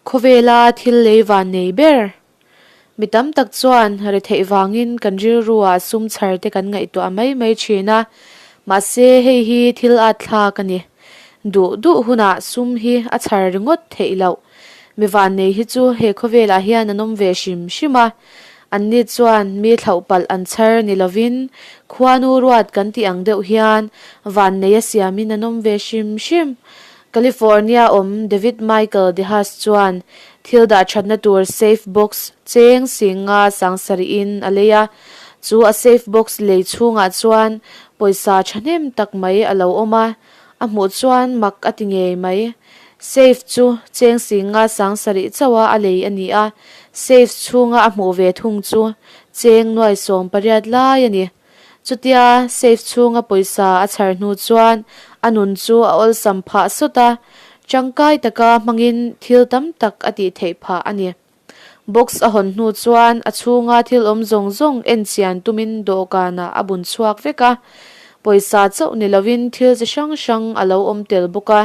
Khawvela thil lei van nei ber. Mi tam tak chuan retheih vangin kan rilruah sum chhar te kan ngaihtuah mai mai thin a, mahse hei hi thil at thlak a ni. Duh duh hunah sum hi a chhar ringawt theih loh. Mi vannei hi chu he khawvelah hian an awm ve hrim hrim a, anni chuan mi thlauh palh an chhar ni lovin khuanu ruat kan tih ang deuh hian vannei a siamin an awm ve hrim hrim. California awm David Michael DeHaas chuan thil dah thatna tur safe box cheng singa sangsarihin a lei a, chu a safe box lei chhungah chuan pawisa thahnem tak mai a lo awm a, a hmuh chuan mak a ti ngei mai. Safe chu cheng singa sangsarih chauha a lei a ni a, safe chhunga a hmuh ve thung chu cheng nuai 18 lai a ni. Chutia safe chhunga pawisa a chhar hnu chuan a nun chu a awlsam phah sawt a, tangkai taka hmangin thil tam tak a tih theih phah a ni. Box a hawn hnu chuan a chhunga thil awm zawng zawng en chian tumin dawhkanah a bun chhuak vek a, pawisa chauh ni lovin thil chi hrang hrang a lo awm tel bawk a.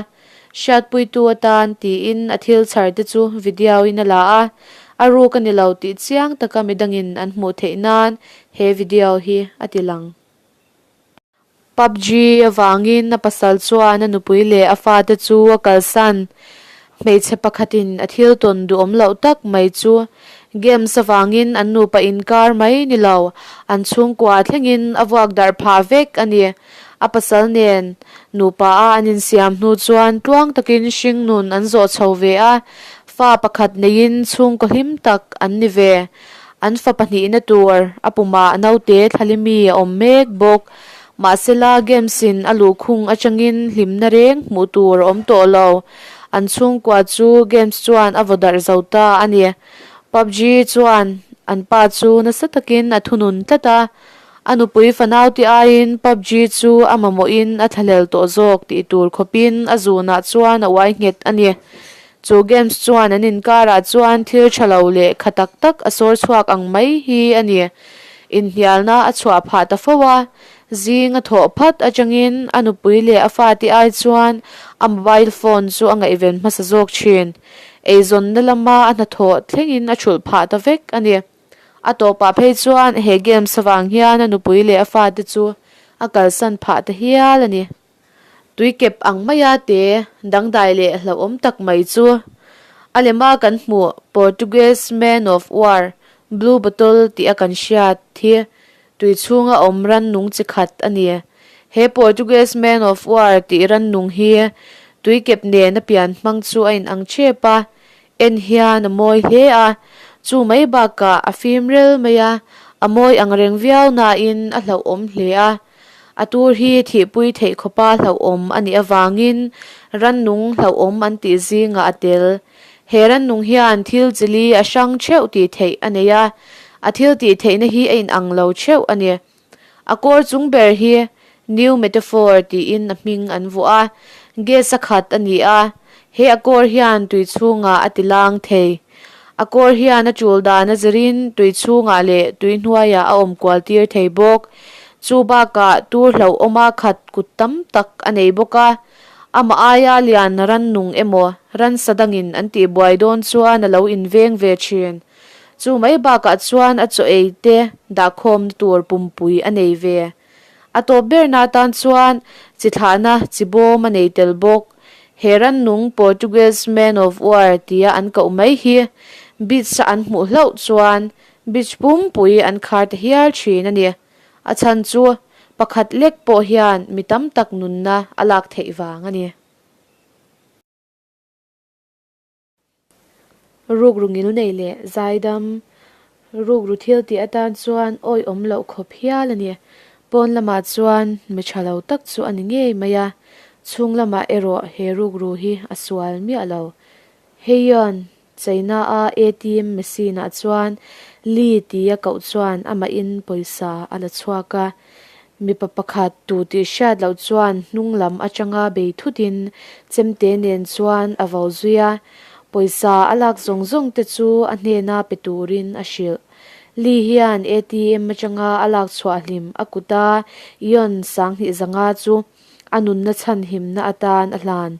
Hriatpuitu atan tiin a thil chhar te chu video in a la a, a ruk a ni lo tih chiang taka midangin an hmuh theih nan he video hi a ti lang. PUBG avangin a pasal chuan a nupui leh a fate chu a kalsan. Hmeichhe pakhatin a thil tawn duhawm loh tak mai chu games avangin an nupa inkar mai ni lo, an chhungkua thlengin a vuak darh phah vek a ni. A pasal nen nupa a an insiam hnu chuan tluang takin hringnun an zawh chho ve a, fa pakhat neiin chhungkaw hlim tak an ni ve. An fa pahnihna tur a pumah naute thlalimi a awm mek bawk. Mahsela games in a luhkhung atangin hlimna reng hmuh tur a awm tawh lo. An chhungkua chu games chuan a vaw darh zo ta a ni. PUBG chuan an pa chu nasa takin a thunun tlat a. A nupui fanau te aiin PUBG chu a mamawhin a thlahlel tawh zawk tih tur khawpin a zunah chuan a uai nghet a ni. Chu games chuan an inkarah chuan thil tha lo leh kha tak tak a sawr chhuak ang mai hi a ni. Inhnialna a chhuah phah ta fo a, zing a thawh phat atangin a nupui leh a fate ai chuan a mobile phone chu a ngaihven hmasa zawk thin. Eizawnna lama a hnathawh thlengin a thulh phah ta vek a ni. A tawpah phei chuan he games avang hian a nupui leh a fate chu a kalsan phah ta hial a ni. Tuikep ang maia te dangdai leh hlauhawm tak mai chu a lema kan hmuh Portuguese Man of War Blue Bottle tih a kan hriat hi tui chhunga awm rannung chi khat a ni. He Portuguese Man of War tih rannung hi tuikep nen a pian hmang chu a inang thep a, En hian a mawi hle a, chu mai bakah a fim rel mai a, a mawi ang reng viau nain a hlauhawm hle a. A tur hi thihpui theih khawpa hlauhawm a nih avangin rannung hlauhawm an tih zingah a tel. He rannung hian thil chili a hrang theuh tih theih a nei a, a thil tih theihna hi a inang lo theuh a ni. A kawr chung ber hi New Metaphor tiin a hming an vuah a, gas a khat a ni a, he a kawr hian tui chhungah a ti lang thei. A kawr hian a tul dan a zirin tui chhungah leh tui hnuaiah a awm kual tir thei bawk. Chu bakah tur hlauhawma khat kut tam tak a nei bawk a, amah aia lian rannung emaw ransa dangin an tihbuai dawn chuan a lo inveng ve thin. Chu mai bakah chuan a chaw ei te dahkhawmna tur pumpui a nei ve. A tawp berna atan chuan chi thlahna chi bawm a nei tel bawk. He rannung Portuguese Man of War tia an koh mai hi beach a an hmuh hlauh chuan beach pumpui an khar ta hial thin a ni. A chhan chu pakhat lek pawh hian mi tam tak nunna a lak theih vang a ni. Rukru ngilnei leh zaidam rukru thil tih atan chuan awihawm loh khawp hial a ni. Pawn lamah chuan mi tha lo tak chu a ni ngei mai a, chhung lamah erawh he rukru hi a sual miah lo. Heian China-a ATM machine-ah chuan Li tia koh chuan amahin pawisa a la chhuak a. Mipa pakhat tu tih hriat loh chuan hnung lam atanga bei thutin chemte nen chuan a vo zui a, pawisa a lak zawng zawng te chu a hnena pe turin a hrilh. Li hian ATM atanga a lak chhuah hlim a kuta Ion 2000 zanga chu a nunna chhanhimna atan a hlan.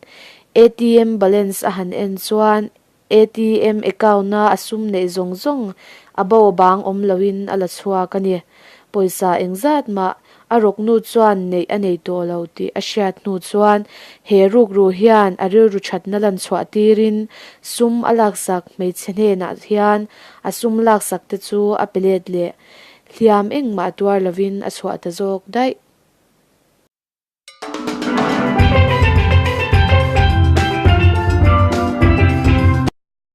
ATM balance a han en chuan. ATM account-a a sum neih zawng zawng a bo bang awm loin a la chhuak a ni. Pawisa engzat mah a rawk nu chuan neih a nei tawh lo tih a hriat hnu chuan he rukru hian a rilru thatna lan chhuah tirin sum a laksak hmeichhe hnenah hian a sum laksak te chu a pe let leh. Hliam engmah tuar lovin a chhuah ta zawk daih.